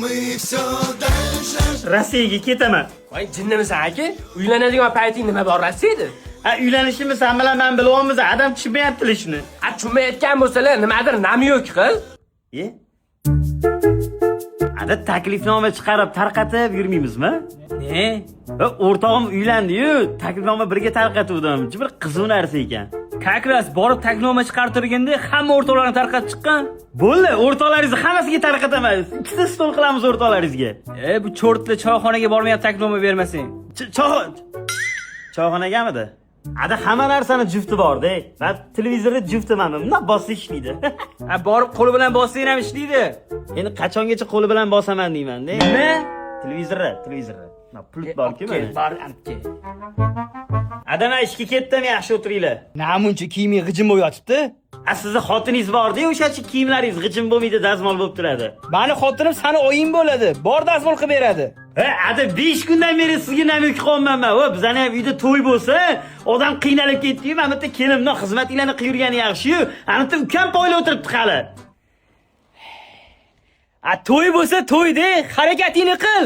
Мы все дальше. Rossiyaga ketaman. Voy, jinnimisan, aka? Uylanadigan payting nima bor Rossiyada? Ha, uylanishimiz san bilan man bilyapmiz, adam tushunmayaptilar shuni. A, tushunmayotgan bo'lsalar, nimadir намёк qil. E? Ada, taklifnoma chiqarib tarqatib yurmaymizmi? Ne? Ha, o'rtog'im uylandi-yu, taklifnoma birga tarqatuvdim. Bir qiziq narsa ekan. Как раз borib taklifnoma chiqarib turganda hamma o'rtoqlarni tarqatib chiqqan. Bo'ldi, o'rtoqlaringizni hammasiga tarqataman. Ikkita stol qilamiz o'rtoqlaringizga. E, bu чёрт lar choyxonaga bormayapti taklifnoma bermasang. Choyxonagamidi? Ada, hamma narsani jufti bor-da. Man televizorda juftiman, bundoq bossa ishlaydi. Ha, borib qo'li bilan bossang ham ishlaydi. Endi qachongacha qo'li bilan bosaman deyman-da. Nima? Televizorda, televizorda. Mana pult bor-ku Kel, mana. bor, olib kel. Ada, man ishga ketdim, yaxshi o'tiringlar. Namuncha kiyiming g'ijim bo'lib yotibdi. A, sizni xotiningiz bor-da, o'sha kiyimlaringiz g'ijim bo'lmaydi, dazmol bo'lib turadi. Mani xotinim sani oying bo'ladi. Bor, dazmol qilib beradi. Ha, ada, 5 kundan beri sizga намёк qilyapman man. Va bizani ham uyda to'y bo'lsa, odam qiynalib ketdi-yu, mana bitta kelinimni xizmatinglarni qilib yurgani yaxshi-yu. Ana bitta ukam poylab o'tiribdi hali. A, to'y bo'lsa to'yda, harakatingni qil.